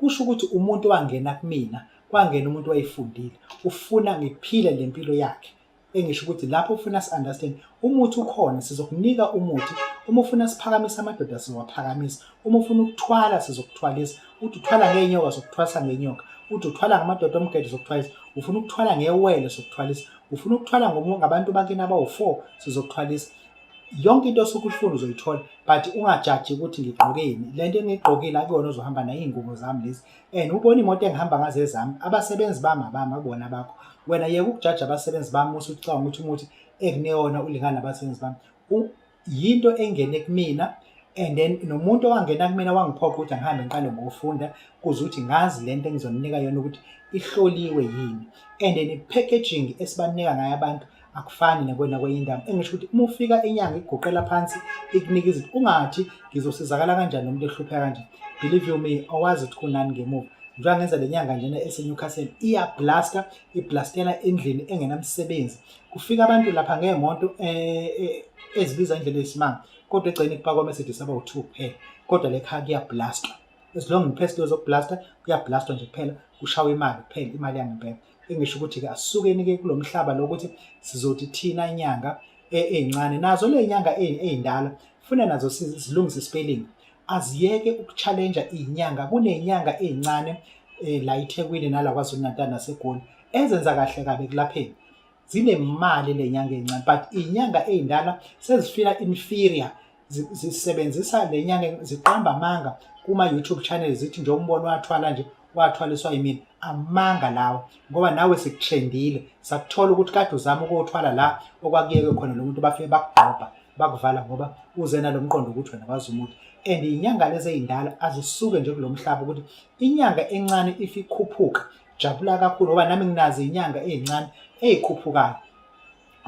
Kusho ukuthi umuntu wangena kumina, kwangena umuntu wayefundile, ufuna ngiphile le mpilo yakhe. Engisho ukuthi lapho ufuna si-understand, umuthi ukhona, sizokunika umuthi. Uma ufuna siphakamise amadoda, sizowaphakamisa. Uma ufuna ukuthwala, sizokuthwalisa. Uthi uthwala ngey'nyoka, sokuthwalisa ngenyoka. Uthi uthwala ngamadoda omgede, sokuthwalisa. Ufuna ukuthwala ngewele, sokuthwalisa. Ufuna ukuthwala ngabantu bakini abawu-four, sizokuthwalisa. Yonke into osuke uyifuna uzoyithola, but ungajaji ukuthi ngigqokeni. Le nto engiyigqokile akuyona ozohamba nayo, iy'ngubo zami lezi, and ubona imoto engihamba ngazo ezami, abasebenzi bami abami, akubona abakho. Wena yeka ukujaja abasebenzi bami, usucabanga ukuthi umuthi enginewona ulingana nabasebenzi bami. Yinto engene kumina, and then nomuntu owangena kumina wangiphoqa ukuthi angihambe ngiqale ngokufunda kuze ukuthi ngazi lento engizoninika yona ukuthi ihloliwe yini. And then i-packaging esibanika ngayo abantu akufani nakwena kwenye indawo. Engisho ukuthi uma ufika inyanga iguqela phansi ikunika izinto, ungathi ngizosizakala kanjani nomuntu ehlupheka kanje. Believe you me, awazi ukuthi kunani ngemuva. Njengoba ngenza le nyanga njena eseNewcastle, iyablasta, iblastela endlini engenamsebenzi. Kufika abantu lapha ngey'moto ezibiza indlela eyisimanga, kodwa egcine kupakwa ama-Mercedes abawu-two kuphela, kodwa le khaya kuyablastwa. As long ngiphethe lezo zokublasta, kuyablastwa nje kuphela, kushawa imali kuphela, imali yangempela. Engisho ukuthi-ke asisukeni-ke kulo mhlaba lo ukuthi sizothi thina inyanga ey'ncane, nazo le nyanga ey'ndala funa nazo zilungise spelling, aziyeke uku-challenge iy'nyanga. Kuney'nyanga ey'ncane la eThekwini nala KwaZulu Natal naseGoli ezenza kahle kabi ekulapheni, zinemali le nyanga ey'ncane, but iy'nyanga ey'ndala sezifila inferior, zisebenzisa le nyanga, ziqamba amanga kuma-YouTube channel, zithi nje umbono wathwala nje, wathwaliswa yimina. Amanga lawo, ngoba nawe sikutrendile, sakuthola ukuthi kade uzama ukuyothwala la okwakuyeke khona lo muntu, bafike bakugqobha, bakuvala, ngoba uze nalo mqondo ukuthi wena wazi umuthi. And iy'nyanga lezi ey'ndala azisuke nje kulo mhlaba ukuthi inyanga encane if ikhuphuka, jabula kakhulu, ngoba nami nginazo iy'nyanga ey'ncane ey'khuphukayo,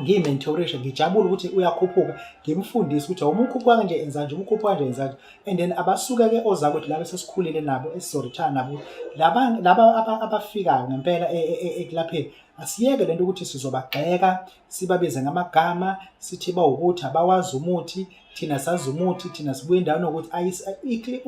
ngiyi-mentorishe, ngijabule ukuthi uyakhuphuka, ngimfundise ukuthi uma ukhuphuka kanje enza nje, uma ukhuphuka kanje enza nje. And then abasuke-ke ozakwethu laba esesikhulile nabo, esizoretire nabo, laba abafikayo ngempela ekulapheni, asiyeke lento ukuthi sizobagxeka, sibabize ngamagama, sithi bawukuthi abawazi umuthi, thina sazi umuthi, thina sibuye endaweni yokuthi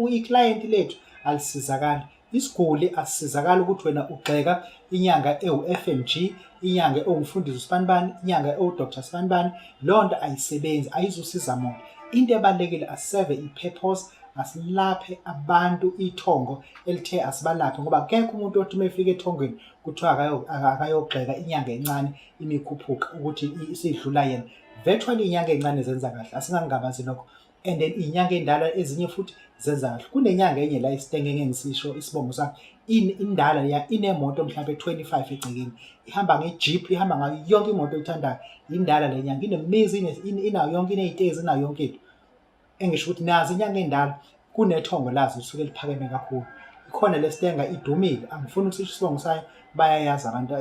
i-client lethu alisizakali, isiguli asisizakali, ukuthi wena ugxeka inyanga ewu-FMG, inyanga ewumfundisi usibanibani, inyanga ewu-Dr sibanibani. Leyo nto ayisebenzi, ayizusiza muntu. Into ebalulekile, asiseve i-purpose, asilaphe abantu ithongo elithe asibalaphe, ngoba akekho umuntu othi uma efika ethongweni kuthiwa akayogxeka inyanga encane imikhuphuka ukuthi isidlula yena. Virtually iy'nyanga ey'ncane zenza kahle, asingangabazi lokho, and then iy'nyanga ey'ndala ezinye futhi zenza kahle. Kunenyanga enye la esitenge, ngeke ngisisho isibongo sami, indala leya, inemoto mhlawumbe 25 egcekeni, ihamba nge-jeep, ihamba ngayo yonke imoto oyithandayo. Indala le nyanga, inemizi, inayo yonke, iney'tezi, inayo yonke into. Engisho ukuthi nazo inyanga ey'ndala kunethongo lazo lisuke liphakeme kakhulu. Ikhona lesitenga, idumile, angifuni ukusisho isibongo sayo, bayayazi abantu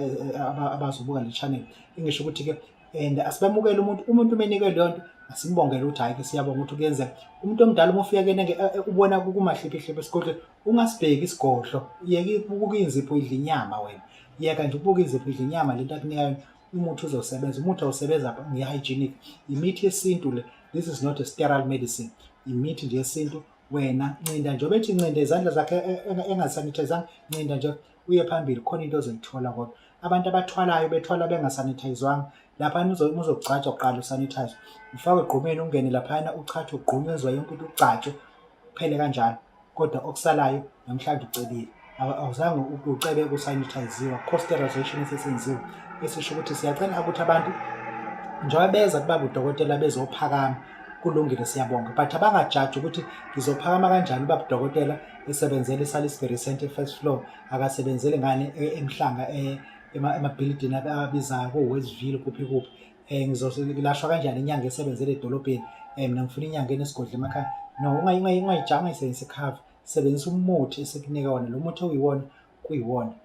abazobuka le channel. Engisho ukuthi-ke and asibamukele umuntu uma enikwe leyo nto, asimbongele ukuthi hhayi-ke, siyabonga ukuthi kuyenzeka. Umuntu omdala uma ufika kuyena ubona kumahliphihliphi esigodlweni, ungasibheki isigodlo, yeka ubuka inzipho idla inyama. Wena yeka nje ubuka inzipho idla inyama. Lento akunika yona, umuthi uzosebenza, umuthi awusebenza nge-hygienic, imithi yesintu le. This is not a sterile medicine, imithi nje yesintu. Wena ncinda nje, obethi ncinda izandla zakhe engasanithayizanga, ncinda nje uye phambili, khona into ozoyithola. Kodwa abantu abathwalayo bethwala bengasanithayizwanga laphana, uma uzogcatsha kuqala usanithayize, ufake egqumeni, ungene laphana, uchathe, ugqunywe, wenziwa yonke into, ugcatshwe, kuphele kanjalo. Kodwa okusalayo namhlanje ucebile, awuzange ucebe kusanithayiziwa, kho sterilization esesenziwe. Esisho ukuthi siyacela ukuthi abantu njengoba beza kubaba udokotela bezophakama, kulungile, siyabonga, but abangajaji ukuthi ngizophakama kanjani ubaba udokotela esebenzela eSalisbury Center first floor, akasebenzeli ngani eMhlanga, emabhilidini abizayo ko-Westville, kuphi kuphi. Ngizolashwa kanjani inyanga esebenzela edolobheni? Mina ngifuna inyanga enesigodlo emakhaya. No, ungayijanga, ungayisebenzisi ikhava, sebenzisa umuthi esikunika wona, lo muthi oyiwona kuyiwona.